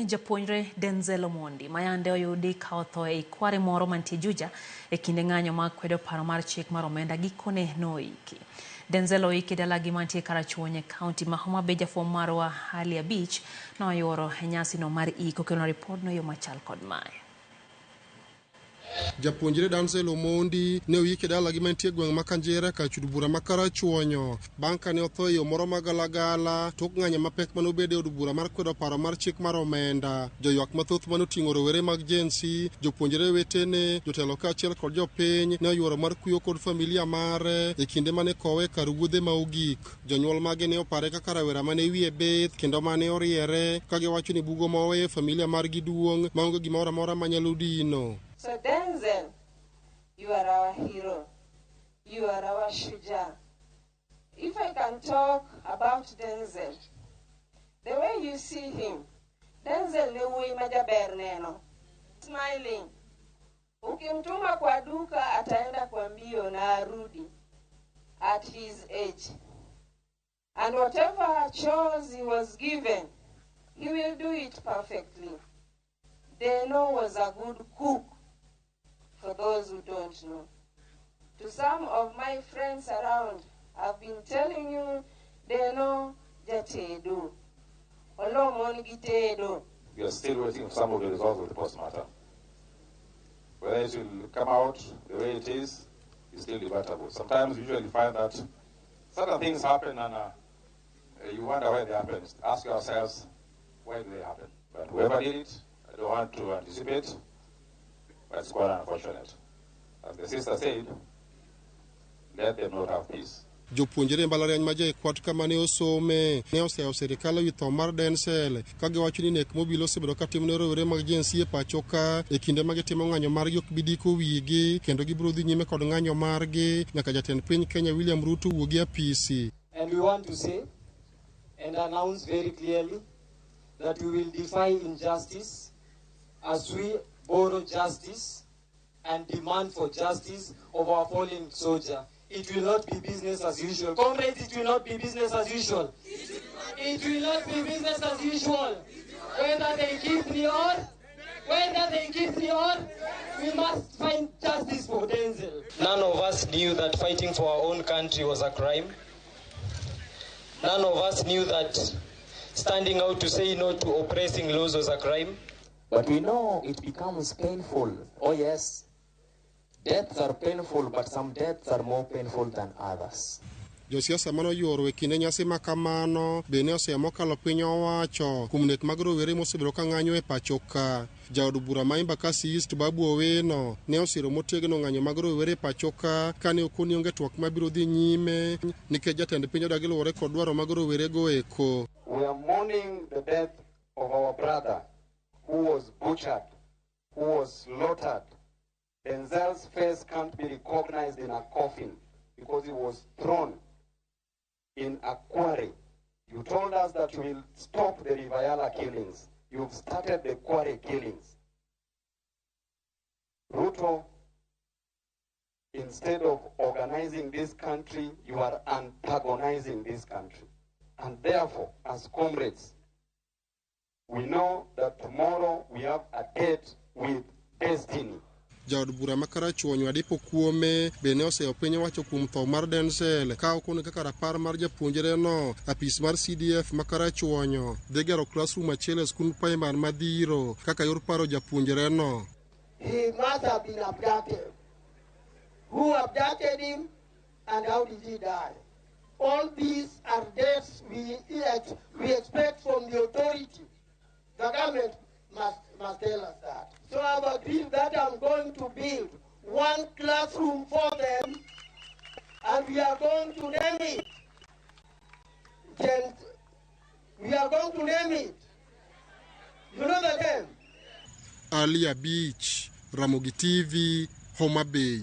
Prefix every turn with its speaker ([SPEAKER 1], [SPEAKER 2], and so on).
[SPEAKER 1] Japuonjre Denzel Omondi mayande oyudi ka otho ei kware moro mantie Juja e kinde ng'anyo mag kwedo paro mar chik mar omenda gikone noiki. Denzel oiki dalagi mantie Karachuonyo e kaunti ma Homa Bay. Jafwambo marwa Ali Abich noyuoro e nyasino mar iko kendo ripodno e yo machal kod mae.
[SPEAKER 2] Japuonjre Denzel Omondi ne oyik e dalagi mantie gweng' ma Kanjera kar chud bura ma Karachuonyo bang' kane otho e yo moro magalagala tok ng'anyo mapek mane obedo e od bura mar kwedo paro mar chik mar omenda. Joywak mathoth mane oting'o rowere mag Gen Z, jopuonjre wetene, jotelo kaachiel kod jopiny ne oyuoro mar kuyo kod familia mare e kinde mane kowe e kar wuodhe ma ogik. Jonyuol mage ne opare kaka rawera mane wiye bith kendo mane oriere ka giwacho ni bugo ma oweyo e familia margi duong' maonge gimoro amora manyalo dino.
[SPEAKER 3] So Denzel, you are our hero. You are our shujaa. If I can talk about Denzel, the way you see him, Denzel ne wuoyi ma jaber neno. Smiling. Ukimtuma kwa duka ataenda kwa mbio na arudi at his age. And whatever chores he was given, he will do it perfectly. Deno was a good cook, for those who don't know. To some of my friends around, I've been telling you, Deno jatedo. Olomon gi tedo.
[SPEAKER 4] We are still waiting for some of the results of the postmortem. Whether it will come out the way it is still debatable. Sometimes you usually find that certain things happen and you wonder why they happen. Ask yourselves, why do they happen? But whoever did it, I don't want to anticipate, but it's quite unfortunate. As the sister said, let them not have peace.
[SPEAKER 2] Jopuonjre e mbalariany ma JKUAT kama ne osome ne oseyo sirikal ewi tho mar Denzel ka giwacho ni nek mobilo osebedo ka timne rowere mag Gen Z e pacho ka e kinde ma gitimo ng'anyo margi ok bi diko wigi kendo gibiro dhi nyime kod ng'anyo margi nyaka jatend piny Kenya William Ruto wuogi e apisi.
[SPEAKER 5] And we want to say and announce very clearly that we will defy injustice as we borrow justice and demand for justice of our fallen soldier. It will not be business as usual. Comrades, it will not be business as usual. It will not be business as usual. Whether they keep me or, whether they keep me or, we must find justice for Denzel. None of us knew that fighting for our own country was a crime. None of us knew that standing out to say no to oppressing laws was a crime.
[SPEAKER 6] But we know it becomes painful. Oh yes, deaths are painful, but some deaths are more painful than others.
[SPEAKER 2] Josiasa mane oyuoro e kinde nyasi ma kamano be ne oseyo mokalo piny owacho kuom nek mag rowere mosebedo ka ng'anyo e pacho ka. Jaod bura ma Embakasi East Babu Owino ne osiro motegno ng'anyo mag rowere e pacho ka kane okoni onge twak mabiro dhi nyime nikech jatend piny odagi luwore kod dwaro mag rowere go eko.
[SPEAKER 7] We are mourning the death of our brother who was butchered, who was slaughtered. Denzel's face can't be recognized in a coffin because he was thrown in a quarry. You told us that you will stop the River Yala killings. You've started the quarry killings. Ruto, instead of organizing this country, you are antagonizing this country. And therefore, as comrades, we know that tomorrow we have a date with destiny.
[SPEAKER 2] Jaod bura ma Karachuonyo Adipo Kuome be ne oseyo piny owacho kuom tho mar Denzel ka okone kaka rapar mar japuonjre no apis mar CDF ma Karachuonyo dhi gero classroom achiel e skund primar ma Dhiro kaka yor paro japuonjre no.
[SPEAKER 8] He must have been abducted. Who abducted him and how did he die? All these are deaths we expect from the authority. The government must tell us that. So I've agreed that I'm going to build one classroom for them, and we are going to name it. Gent, we are going to name it. You know the name?
[SPEAKER 2] Alia Beach, Ramogi TV, Homa Bay.